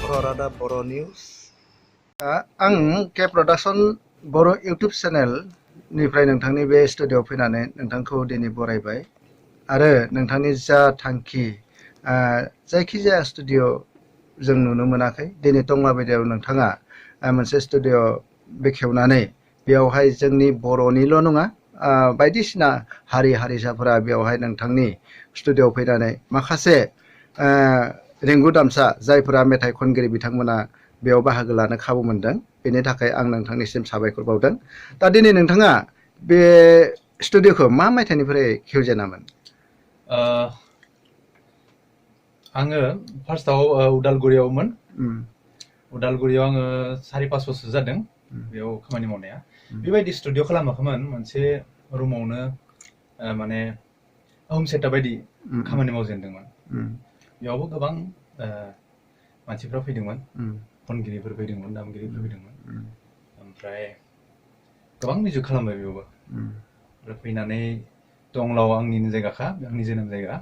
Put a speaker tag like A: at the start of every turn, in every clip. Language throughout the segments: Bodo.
A: Prorada Boro News. आं के प्रडाक्शन बर' इउटुब चेनेल निफ्राय नोंथांनि बे स्टुडिअ फैनानै नोंथांखौ दिनै बरायबाय आरो नोंथांनि जा थांखि जायखिजाया स्टुडिअ जों नुनो मोनाखै दिनै टंला बायदियाव नोंथाङा मोनसे स्टुडिअ बेखेवनानै बेयावहाय जोंनि बर'निल' नङा बायदिसिना हारि हारिसाफोरा बेयावहाय नोंथांनि स्टुडिअ फैनानै माखासे रिंगु दामसा जायफोरा मेथाइ खनगिरि बिथांमोना बेयाव बाहागो लानो खाबु मोनदों बेनि थाखाय आं नोंथांनिसिम साबायखर बावदों। दा दिनै नोंथाङा बे स्टुडिअखौ मा मायथाइनिफ्राय खेवजेनामोन?
B: आङो फार्स्टआव उदालगुरियावमोन। उदालगुरियाव आङो 4-5 बोसोर जादों बेयाव खामानि मावनाया। बेबायदि स्टुडिअ खालामाखैमोन, मोनसे रुमावनो माने हम सेटआप बायदि खामानि मावजेनदोंमोन। बेयावबो गोबां मानसिफ्रा फैदोंमोन, खनगिरिफोर फैदोंमोन, दामगिरिफोर फैदोंमोन। ओमफ्राय गोबां मिउजिक खालामबाय बेयावबो। ओमफ्राय फैनानै टंलायाव आंनिनो जायगाखा, आंनि जोनोम जायगा।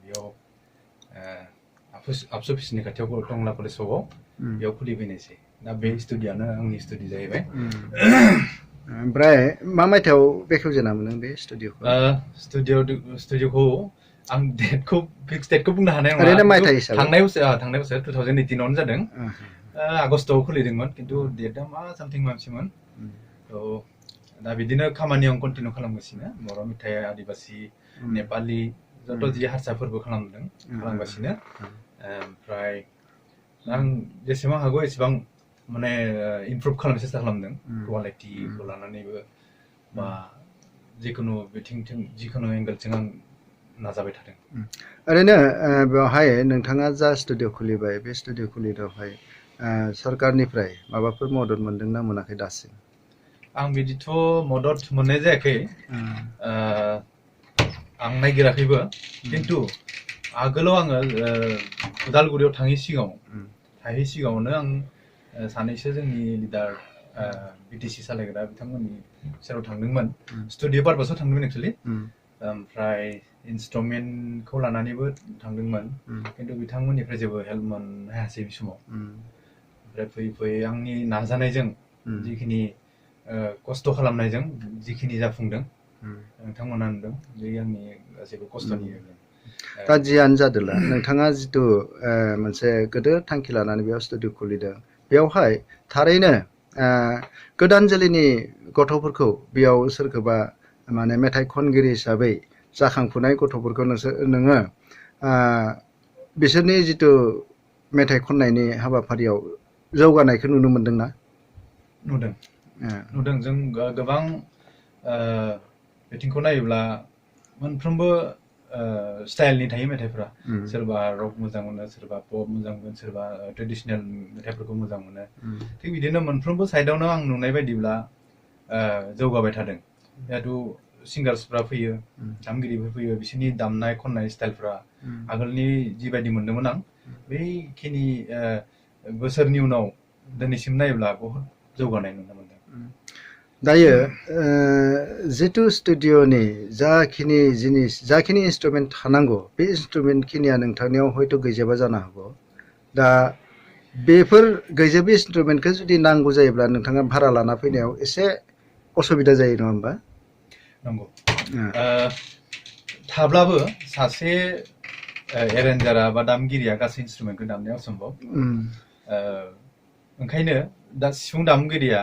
B: बेयाव आबसु अफिसनि खाथियाव टंला कलेज सकआव बेयाव खुलिफैनायसै। दा बे स्टुडिअआनो आंनि स्टुडिअ जाहैबाय।
A: ओमफ्राय मा मायथाइयाव बेखेवजेनामोन नों बे स्टुडिअखौ?
B: स्टुडिअखौ आं फिक्स डेटखौ बुंनो हानाय नङा।
A: ओरैनो मायथाइ हिसाबै
B: थांनाय बोसोर 2018 आवनो जादों। आगस्टआव खुलिदोंमोन, खिन्थु डेटआ मा सामथिं मानसिमोन। दा बिदिनो खामानि आं कन्टिनिउ खालामगासिनो। बर' मेथाइ, आदिबासि, नेपालि, जत' जि हारसाफोरबो खालामगासिनो। ओमफ्राय आं जेसेबां हागौ एसेबां माने इमप्रुभ खालामनो सेस्था खालामदों, कुवालिटिखौ लानानैबो बा जिखुनु बिथिंथिं जिखुनु एंगेलजों आं नाजाबाय थादों।
A: ओरैनो बेवहाय नोंथाङा जा स्टुडिअ खुलिबाय बे स्टुडिअ खुलिनायावहाय सरकारनिफ्राय माबाफोर मदद मोनदोंना मोनाखै दासिम?
B: आं बिदिथ' मदद मोननाय जायाखै, आं नायगिराखैबो। खिन्थु आगोलाव आङो उदालगुरियाव थाहै सिगाङावनो आं सानैसो जोंनि लिडार बिटिसि सालायग्रा बिथांमोननि सेराव थांदोंमोन। स्टुडिअ पारपसाव थांदोंमोन एक्सुवेलि। ओमफ्राय इन्सट्रुमेन्टखौ लानानैबो थांदोंमोन, खिन्थु बिथांमोननिफ्राय जेबो हेल्प मोननो हायासै बे समाव। ओमफ्राय फैयै फैयै आंनि नाजानायजों जिखिनि खस्थ' खालामनायजों जिखिनि जाफुंदों नोंथांमोना नुदों, बे आंनि गासैबो खस्थ'नि।
A: दा जियानो जादोला नोंथाङा जिथु मोनसे गोदो थांखि लानानै बेयाव स्टुडिअ खुलिदों, बेवहाय थारैनो गोदान जोलैनि गथ'फोरखौ बेयाव सोरखौबा माने मेथाइ खनगिरि हिसाबै जाखांफुनाय गथ'फोरखौ नोङो बिसोरनि जिथु मेथाइ खननायनि हाबाफारियाव जौगानायखौ नुनो मोनदोंना?
B: नुदों। जों गोबां बिथिंखौ नायोब्ला मोनफ्रोमबो स्टाइलनि थायो मेथाइफोरा। सोरबा रक मोजां मोनो, सोरबा पप मोजां मोनो, सोरबा ट्रेडिसनेल मेथाइफोरखौ मोजां मोनो। थिग बिदिनो मोनफ्रोमबो साइडआवनो आं नुनाय बायदिब्ला जौगाबाय थादों। जिहेथु सिंगार्सफ्रा फैयो, दामगिरिफोर फैयो, बिसोरनि दामनाय खननाय स्टाइलफ्रा आगोलनि जिबायदि मोनदोंमोन आं, बेखिनि बोसोरनि उनाव दिनैसिम नायोब्ला बहुद जौगानाय नुनो मोनदों।
A: दायो जितु स्टुडिअनि जाखिनि जिनिस, जाखिनि इन्सट्रुमेन्ट थानांगौ, बे इन्सट्रुमेन्ट खिनिया नोंथांनियाव हयथ' गैजोबा जानो हागौ। दा बेफोर गैजोबि इन्सट्रुमेन्टखौ जुदि नांगौ जायोब्ला नोंथाङा भारा लाना फैनायाव एसे असुबिदा जायो नङा होमबा?
B: नंगौ। थाब्लाबो सासे एरेन्जारा बा दामगिरिया गासै इन्सट्रुमेन्टखौ दामनाया असम्भब। ओंखायनो दा सिफुं दामगिरिया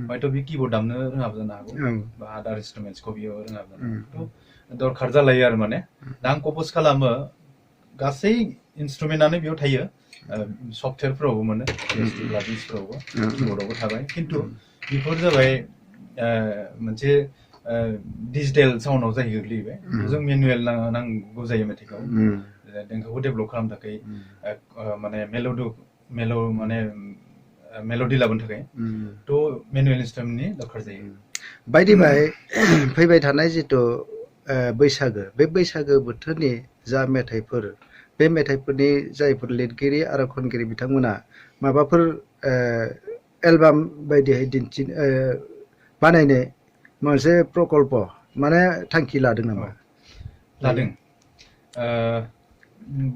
B: हयथ' बे किबर्ड दामनो रोङाबो जानो हागौ, बा आदार इन्सट्रुमेन्टसखौ बियो रोङाबो जानो हागौ। दरखार जालायो आरो माने। दा आं प्रप'ज खालामो गासै इन्सट्रुमेन्टआनो बेयाव थायो। सफ्टवेयारफोरावबो मोनो, प्लागइन्सफोरावबो, किबर्डआवबो थाबाय। खिन्थु बेफोर जाबाय मोनसे डिजिटेल साउन्डआव गोग्लैबाय। जों मेनुवेल नांगौ जायो मेथाइखौ, देंखोखौ डेभेलप खालामनो थाखाय, माने मेल'डि लाबोनो थाखाय थ' मेनुवेल इन्सट्रुमेन्टनि दरखार जायो।
A: बायदि फैबाय थानाय जिथु बैसागो, बे बैसागो बोथोरनि जा मेथाइफोर, बे मेथाइफोरनि जायफोर लिरगिरि आरो खनगिरि बिथांमोना माबाफोर एलबाम बायदिहाय बानायनो मोनसे प्रकल्प माने थांखि लादों नामा?
B: लादों।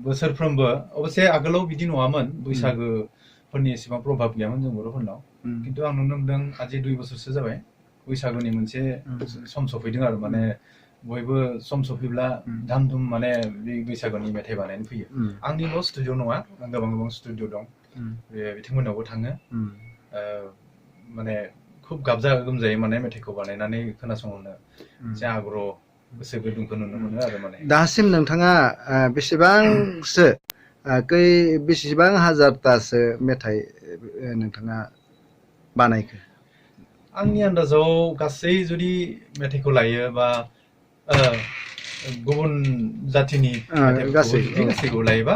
B: बोसोरफ्रोमबो अबसे आगोलाव बिदि नङामोन बैसागोफोरनि एसेबां प्रभाब गैयामोन जों बर'फोरनाव खिन्थु आं नुनो मोनदों आजि 2 बोसोरसो जाबाय बैसागोनि मोनसे सम सफैदों आरो माने बयबो सम सफैब्ला धाम धुम माने बे बैसागोनि मेथाइ बानायनो फैयो आंनिल' स्टुडिअ नङा गोबां गोबां स्टुडिअ दं बे बिथांमोनावबो थाङो माने खुब गाबजा गोमजायै माने मेथाइखौ बानायनानै खोनासंनो जे आग्रह गोसो गुदुंखौ नुनो मोनो आरो माने
A: दासिम नोंथाङा बेसेबांसो बेसेबां हाजारतासो मेथाइ नोंथाङा बानायखो
B: आंनि आन्दाजाव गासै जुदि मेथाइखौ लायो बा गुबुन जाथिनि गासैखौ लायोबा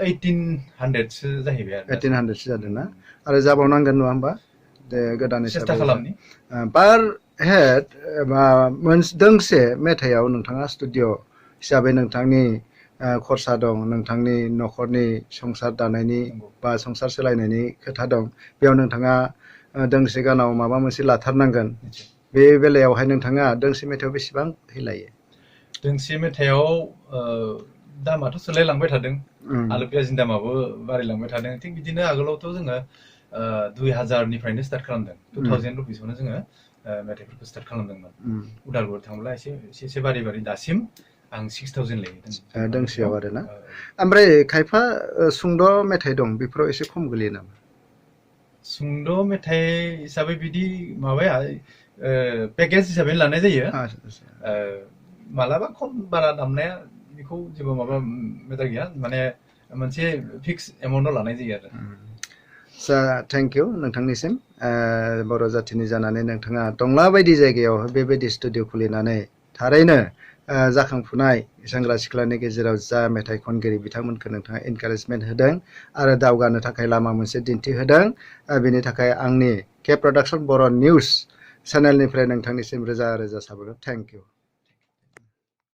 B: 1800सो जाहैबाय आरो
A: 1800सो जादों ना आरो जाबावनांगोन नङा होमबा गोदान
B: सेस्था खालामनि
A: पार हेड दोंसे मेथाइआव नोंथाङा स्टुडिअ हिसाबै नोंथांनि खरसा दं नोंथांनि न'खरनि संसार दानायनि बा संसार सोलायनायनि खोथा दं बेयाव नोंथाङा दोंसे गानाव माबा मोनसे लाथारनांगोन बे बेलायावहाय नोंथाङा दोंसे मेथाइआव बेसेबां लायो
B: दोंसे मेथाइआव दामाथ' सोलायलांबाय थादों आलु पियाजनि दामाबो बारायलांबाय थादों थिग बिदिनो आगोलावथ' जोङो 2000निफ्रायनो स्टार्ट खालामदों 2000 रुपिसावनो जोङो मेथाइफोरखौ स्टार्ट खालामदोंमोन उदालगुरि थांब्ला एसे बारि दासिम आं 6000 लायो
A: दोंसेयाव आरो ना ओमफ्राय खायफा सुंद' मेथाइ दं बेफोराव एसे खम गोलैयो नामा
B: सुंद' मेथाइ हिसाबै बिदि माबाया पेकेज हिसाबै लानाय जायो मालाबा खम बारा दामनाया बेखौ जेबो माबा मेटार गैया माने मोनसे फिक्स एमाउन्टआव लानाय जायो आरो
A: थेंक इउ नोंथांनिसिम बर' जाथिनि जानानै नोंथाङा टंला बायदि जायगायाव बेबायदि स्टुडिअ खुलिनानै थारैनो जाखांफुनाय सेंग्रा सिख्लानि गेजेराव जा मेथाइ खनगिरि बिथांमोनखौ नोंथाङा इनकारेजमेन्ट होदों आरो दावगानो थाखाय लामा मोनसे दिन्थिहोदों बेनि थाखाय आंनि के प्रडाक्सन बर' निउस चेनेलनिफ्राय नोंथांनिसिम रोजा रोजा साबायखर थेंक इउ